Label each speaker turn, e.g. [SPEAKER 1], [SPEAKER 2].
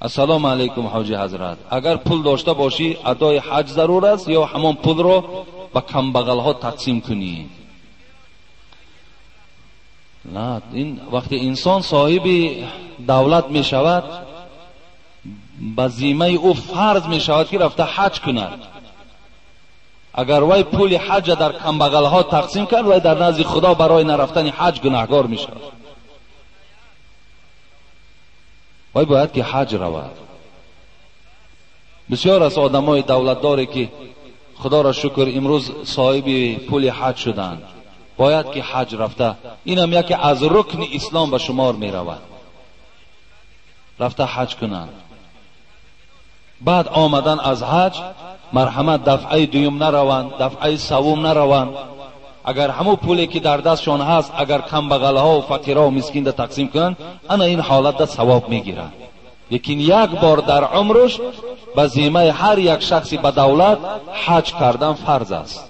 [SPEAKER 1] Ассалому алайкум, ҳоҷи ҳазрат. Агар пул дошта бошӣ, адои ҳаҷ зарур аст ё ҳамон пулро ба камбағалҳо тақсим кунӣ? На, ин вақте инсон соҳиби давлат мешавад, ба зиммаи ӯ фарз мешавад, ки рафта ҳаҷ кунад. Агар вай пули ҳаҷа дар камбағалҳо тақсим кард, вай дар назди Худо барои нарафтани ҳаҷ гунаҳгор мешавад. Вай бояд ки ҳаҷ равад. Бисёр аз одамои давлатдоре ки Худоро шукр имрӯз соҳиби пули ҳаҷ шуданд, бояд ки ҳаҷ рафта, инам яке аз рукни ислом ба шумор меравад, рафта ҳаҷ кунанд. Баъд омадан аз ҳаҷ, марҳамат, дафъаи дуюм нараванд, дафъаи саввум нараванд. Агар ҳамун пуле ки дар дастшон ҳаст, агар камбағалҳо ва фақирҳо ва мискинда тақсим кунанд, ана ин ҳолатда савоб мегиранд. Лекин як бор дар умрш ба зиммаи ҳар як шахси ба давлат ҳаҷ кардан фарз аст.